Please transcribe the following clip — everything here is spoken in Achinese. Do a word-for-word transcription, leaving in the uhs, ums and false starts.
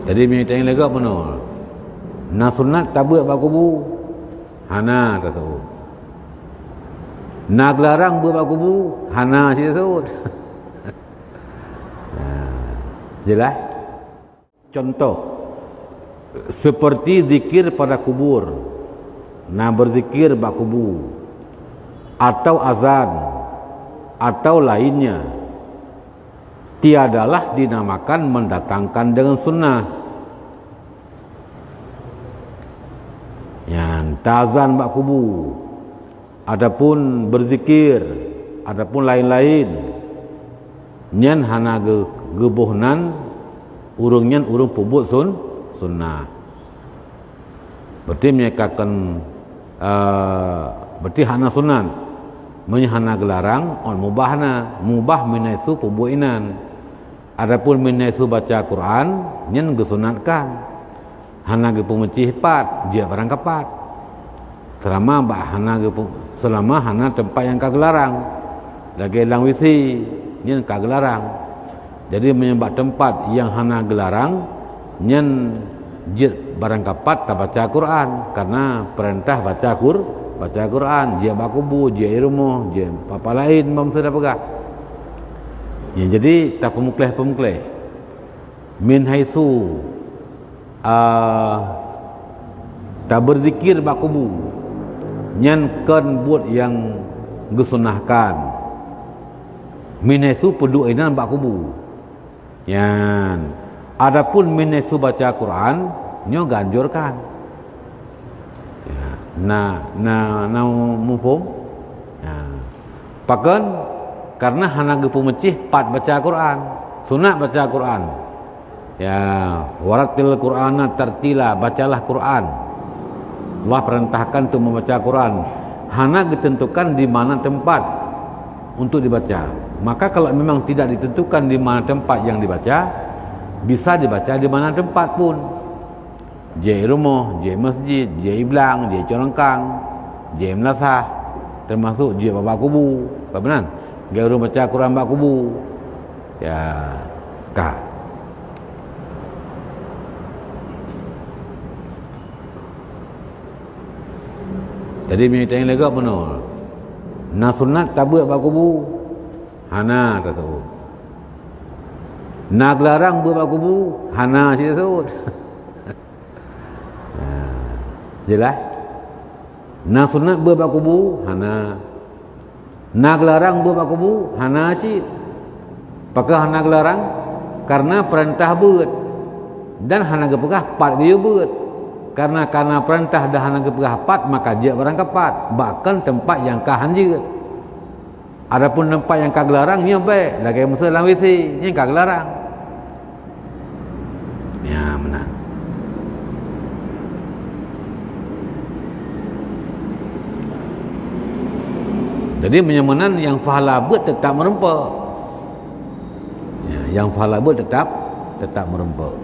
Jadi meunyoe tanyoe lagak bunoe, na sunat tabeuet bak kubu? Hana taseuôt. Na geularang beuet bak kubu? Hana cit taseuôt. Nah, jelas? Contoh, seperti zikir pada kubur, na berzikir bak kubu, atau azan, atau lainnya, tiadalah dinamakan mendatangkan dengan sunnah. Nyan, tazan bak kubu, ataupun berzikir, ataupun lain-lain, nyan hana geu-, geuboh nan ureuëng nyan ureuëng peubuet sun-, sunnah. Berarti meunyoe ka kon, eh, berarti hana sunat. Meunyoe hana geularang, ôn mubah na. Mubah min haitsu peubuet inan. Adapun min haitsu baca Quran, nyan geusunatkan. Hana geupeumeucih pat, jeuet barang kapat. Seulama bak hana geupeu-, seulama hana teumpat nyang ka geularang. Lagée lam W C, nyan ka geularang. Jadi, meunyoe bak teumpat nyang hana geularang, nyan jeuet barang kapat tabaca Quran, karena peurintah baca Qur-, baca Quran, jeuet bak kubu, jeuet i rumoh, jeuet papa laén, ban meuseue peugah. Nyan jadi tapeumukleh-peumukleh. Min haitsu, ah, tabeuzikir bak kubu, nyan kon buet nyang geusunahkan. Min haitsu peuduek inan bak kubu. Nyan. Adapun min haitsu baca Quran, nyoe geuanjurkan. Ya, na, na, na muphom? Ya. Pakon? Karena hana geupeumeucih pat baca Quran. Sunat baca Quran. Ya, warattil Qur'ana tartila, bacalah Quran. Allah perintahkan untuk membaca Quran. Hana ditentukan di mana tempat untuk dibaca. Maka kalau memang tidak ditentukan di mana tempat yang dibaca, bisa dibaca di mana tempat pun. Jeuet i rumoh, jeuet i masjid, jeuet i blang, jeuet i curongkang, jeuet i meulasah, teumasuk jeuet bak kubu. Apa meunan? Geuh ureuëng baca Quran bak kubu. Ya, ka. Jadi, meunyoe tanyoe lagak bunoe, na sunat tabeuet bak kubu? Hana taseuôt. Na geularang beuet bak kubu? Hana cit taseuôt. Nah, jelas? Na sunat beuet bak kubu? Hana. Na geularang beuet bak kubu? Hana cit. Pakon hana geularang? Karena peurintah beuet. Dan hana geupeugah pat geuyue beuet. Karena, karena peurintah dan hana geupeugah pat, maka jeuet barang kapat, bahkan teumpat nyang ka han jeuet. Adapun teumpat nyang ka geularang, nyoe bék, lagée meuseue lam W C, nyan ka geularang. Ya, meunan. Jadi, meunyoe meunan, nyang pahala beuet teutap meurumpok. Ya, nyang pahala beuet teutap, teutap meurumpok.